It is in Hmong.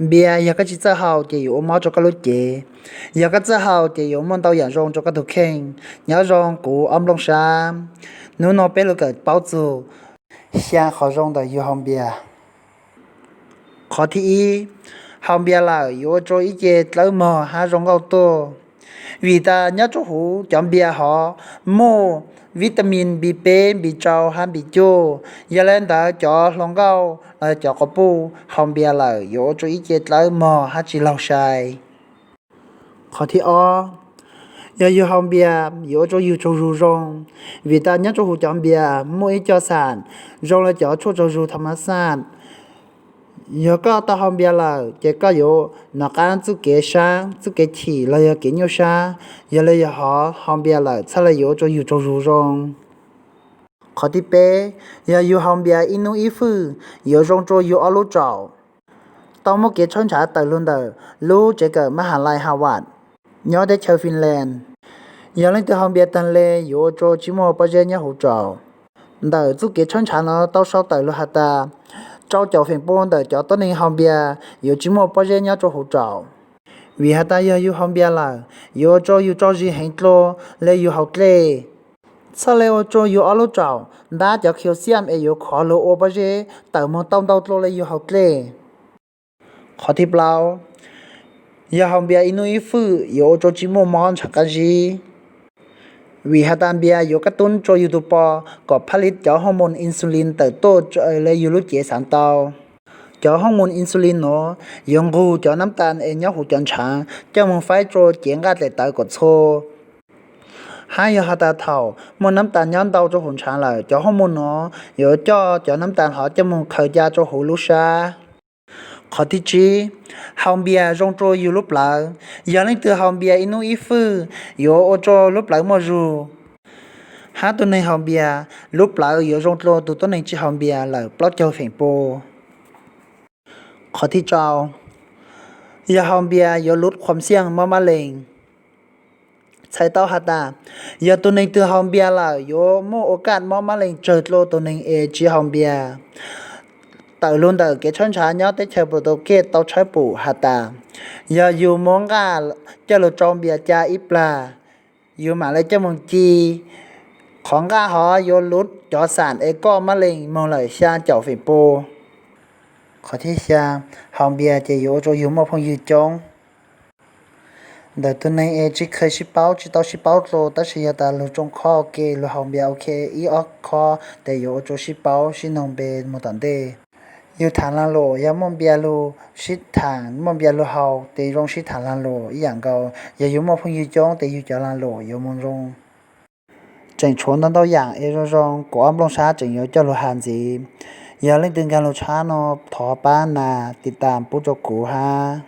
Npias, yog koj tsis txawj haus ces yuav ua mob rau koj lub cev. Yog koj txawj haus ces yuav muaj ntau yam zoo rau koj tus kheej. Nyob zoo kuv ob nplooj sab. Hnub no peb los kawm paub txug xya qhov zoo ntawm yus haus npias. Qhov thib ib, haus npias lawm yuav ua rau ib ce dlawb mog hab zoo nkauj tuaj. Vim tas nyob rau huv cov npias hov muaj vitamin B peb, B rau hab B cuj. Yog le ntawd cov hluas nkauj los cov quas puj haus npias lawm yuav ua rau ib ce dlawb mog hab tsis laug sai. Qhov thib ob, yog yus haus npias yuav ua rau yus tsaug zug zoo, vim tas nyob rau huv cov npias muaj ib co xam zoo le cov tshuaj tsaug zug tham mas xaj. Yog koj tau haus npias lawm ces koj yuav nov qab txuj kev sab, txuj kev chim los yog kev nyuaj sab. Yog le yog hov haus npias lawm txhaj le yuav ua rau yus tsaug zug zoo. Qhov thib peb, yog yus haus npias ib hnub ib fwj yuav zoo rau yus ob lub tsaum. Tau muaj kev tshawb ntshav tawm lug ntawm lub tsev kawm mab has lais Harvard nyob teb chaws Finland. Yog leej twg haus npias taag le yuav ua rau tsis muaj pob zeb nyob huv tsaum. Ntawm txuj kev tshawb ntshav no tau sau tawm lug has tas rau caum feem pua ntawm cov tuab neeg haus npias yuav tsis muaj pob zeb nyob rau huv tsaum. Vim has tas yog yus haus npias lawm yuav ua rau yus tso zis heev dlua le yus haus dlej. Txhaj le ua rau yus ob lub tsaum ntab cov calcium es yuav khov luag ua pob zeb tawm moog tau ntau dlua le yus haus dlej. Qhov thib plaub, yog haus npias ib hnub ib fwj yuav ua rau tsis muaj mob ntshav qab zib. Vim has tas npias yuav kaj tub rau yus tus po kom phaj li cov hormone insulin tawm tuaj raws le yus lub cev xaav tau. Cov hormone insulin nuav yuav nqug cov nab tas es nyob huv cov ntshav coj moog faib rua cev nqaj dlaim tawv kom txhua. Hab yog has tas thaum muaj nab tas nyob ntau rua huv ntshav lawm, cov hormone nuav yuav coj cov nab tas hov coj moog khaws ca rua huv lub sab. Qhov thib tsib, haus npias zoo rua yus lub plawv. Yog leej twg haus npias ib hnub ib fwj yuav ua rua lub plawv muaj zug. Hab tug neeg haus npias lub plawv yuav zoo dlua tug tuab neeg tsis haus npias lawm plaub caug feem pua. Qhov thib rau, yog haus npias yuav lub khuam xiaj mob mab lees. Txhais tau has tas, yog tug neeg twg haus npias lawm yuav muaj ua kaj mob mab lees tsawg dlua tug neeg es tsis haus npias. Tawm lug ntawm kev tshawb ntshav nyob teb chaws Puerto Rico tau tshawb pum has tas, yog yus muab nqaj coj lug rau npias ca ib plag, yus mam le coj moog ci, qhov nqaj hov yuav lub cov xam es koj mab lees moog lawm xya caum feem pua. Qhov thib xya, haus npias ces yuav ua rau yus muaj phooj ywg coob. Ntawm tug neeg es tsis kheev sib paub, tsis tau sib paub dlua, tab sis yog tas lug tsoo khob ua ke, lug haus npias ua ke ib ob khob tes yuav ua rau sib paub sib noog npe moog tom ntej. Yug thaam laag lum yog muaj npias lug sib thaam, muaj npias lug haus tes zoo sib thaam laag lum ib yaam nkaus. Yog yug muaj phooj ywg coob tes yug cov laag lum yuav moog zoo. Tseem tshuav ntau ntau yaam es zoo zoo kuv ob nplooj sab tseem yuav coj lug has ntxiv. Yog leej twg nkaag lug tshab no thov pab nas tiv tas pub rua kuv hab.